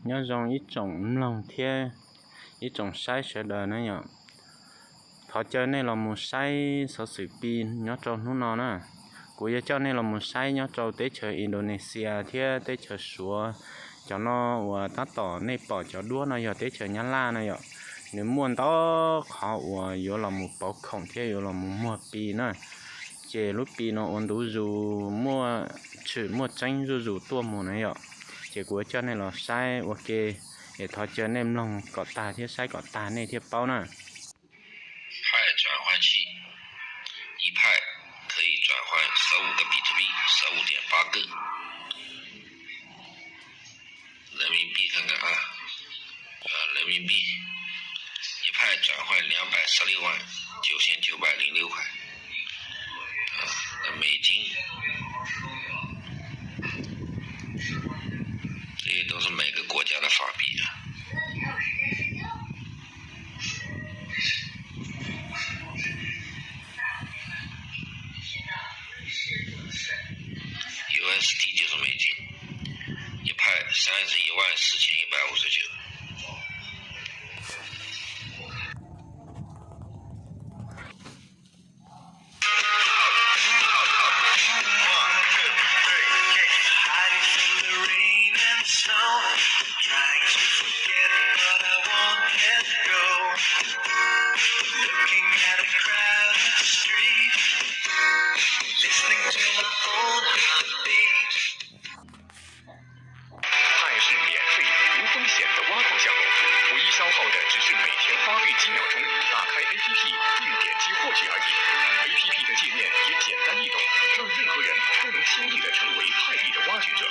Nyob zoo ib tsoom mloog thiab ib tsoom saib sawv daws na yom. Thov caw nej los mus saib xov xwm Pi nyob rau hnub no na. Kuv yuav coj nej los mus saib nyob rau teb chaws Indonesia thiab teb chaws Suav. Cov no uas tab tom nej pom cov duab no yog teb chaws Nyab Laj na yom. Nws muaj ntau qhov uas yuav los mus pauv khoom thiab yuav los mus muag Pi na. Ces lub Pi no ua ntu zus muaj tshwm muaj tseeb zuj zus tuaj mus na yom. Ces kuv yuav coj nej los saib ua ke, es thov caw nej mloog kom tag thiab saib kom tag nej thiaj paub na. 派转换器，一派可以转换十五个比特币，十五点八个。人民币看看啊，呃，人民币，一派转换两百十六万九千九百零六块。啊，那美金，这些都是每个国家的法币啊。 U S D 就是美金，一派三十一万四千一百五十九。 派是免费、无风险的挖矿项目，唯一消耗的只是每天花费几秒钟打开A P P并点击获取而已。A P P 的界面也简单易懂，让任何人都能轻易的成为派币的挖掘者。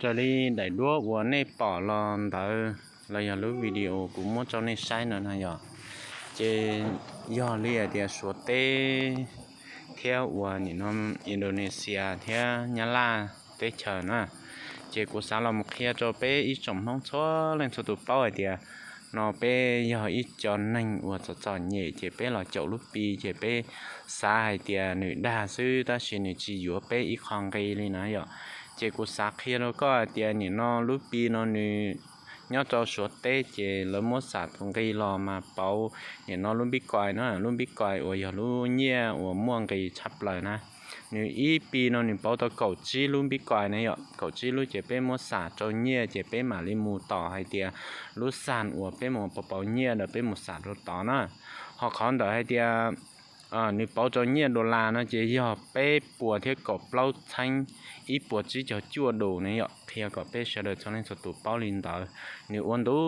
Raws li daim duab uas nej pom los ntawd los yog lub video kuv muab rau nej saib no no yog, ces yog li hais tias Suav teb thiab uas nim no Indonesia thiab Nyab Laj teb chaws na, ces kuv xav los mus qhia rau peb ib tsoom Hmoob txhua leej txhua tus paub hais tias no peb yog ib co neeg uas txom txom nyem ces peb los caum lub Pi ces peb xav hais tias nws dag xwb tab sis nws tsis yuav peb ib qho nqi li na yom. Ces kuv xav qhia rau koj hais tias nim no lub Pi no nws nyob rau Suav teb ces lawv muab xam tus nqi los mas pauv, nim no lub Bitcoin na, lub Bitcoin uas yog lub nyiaj uas muaj nqi tshaj plaws na, nws ib Pi no nws pauv tau kaum tsib lub Bitcoin na yom. Kaum tsib lub ces peb muab xam rau nyiaj ces peb mam li mus tom hais tias lub xam uas peb mus pauv pauv nyiaj ntawd peb mus xam rau tod na. Ho qhov ntawd hais tias nws pauv rau nyiaj dollar no ces yog peb puas thiab kaum plaub txheeb ib puas tsib caug cuaj dus ne yom. Qhia kom peb sawv daws txhua leej txhua tus paub li ntawd. Nws ua ntu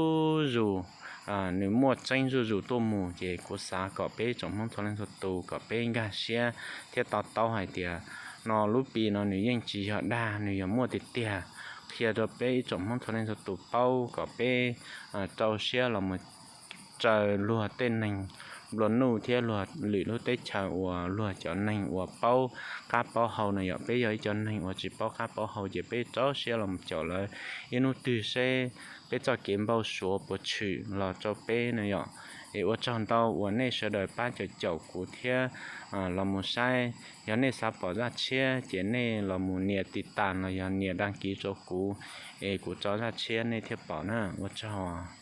zus, nws muaj tseeb zuj zus tuaj mus ces kuv xav kom peb tsoom Hmoob txhua leej txhua tus kom peb nkag siab thiab to taub hais tias no lub Pi no nws yeej tsis yog dag, nws yog muaj tiag tiag. Qhia rau peb ib tsoom Hmoob txhua leej txhua tus paub kom peb rau siab los mus raws luag tej neeg nplua nuj thiab luag lwm lub teb chaws uas luag cov neeg uas paub qab paub hau na yom. Peb yog ib co neeg uas tsis paub qab paub hau ces peb rau siab los mus caum lawv ib hnub twg seb peb txoj kev npau suav puas tshwm los rau peb na yom. Es ua tsaug ntau uas nej sawv daws pab caum caum kuv thiab los mus saib. Yog nej xav pom zaj tshiab ces nej los mus nias tiv tas los yog nias dag kiv rau kuv, es kuv tso zaj tshiab nej thiaj pom na. Ua tsaug.